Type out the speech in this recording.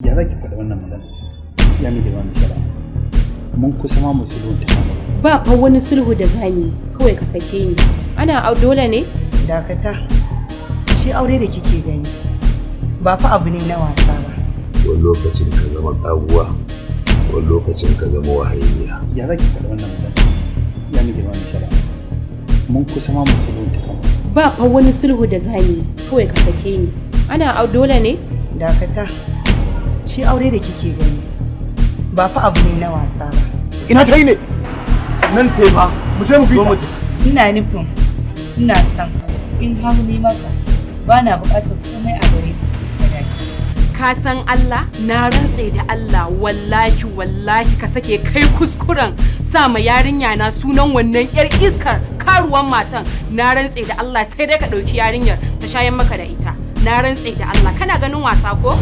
Ya za ki faɗi wannan magana? Ya mai girma mai shari'a, mun kusa ma mu sulhunta kanmu. Ba fa wani sulhu da zamu yi, kawai ka sake ni. Ana dole ne? Dakata. Shi aure da kike gani ba fa abu ne na wasa ba. Wani lokacin ka zama ƙaguwa, wani lokacin ka zama wahayiya. Ya za ki faɗi wannan magana? Ya mai girma mai shari'a, mun kusa ma mu sulhunta kanmu. Ba fa wani sulhu da zamu yi, kawai ka sake ni. Ana dole ne? Dakata. Shi aure da kike gani ba fa abu ne na wasa ba. Ina ta yi ne? Nan te fa, mu je mu bi ta. Ina nufin ina son ka, in har ni maka ba na buƙatar komai a gare ka sai sadaki. Ka san Allah, na rantse da Allah, wallahi wallahi ka sake kai kuskuren sa ma yarinya na sunan wannan yar iskar karuwan matan, na rantse da Allah sai dai ka ɗauki yarinyar ta shayan maka da ita. Na rantse da Allah, kana ganin wasa ko?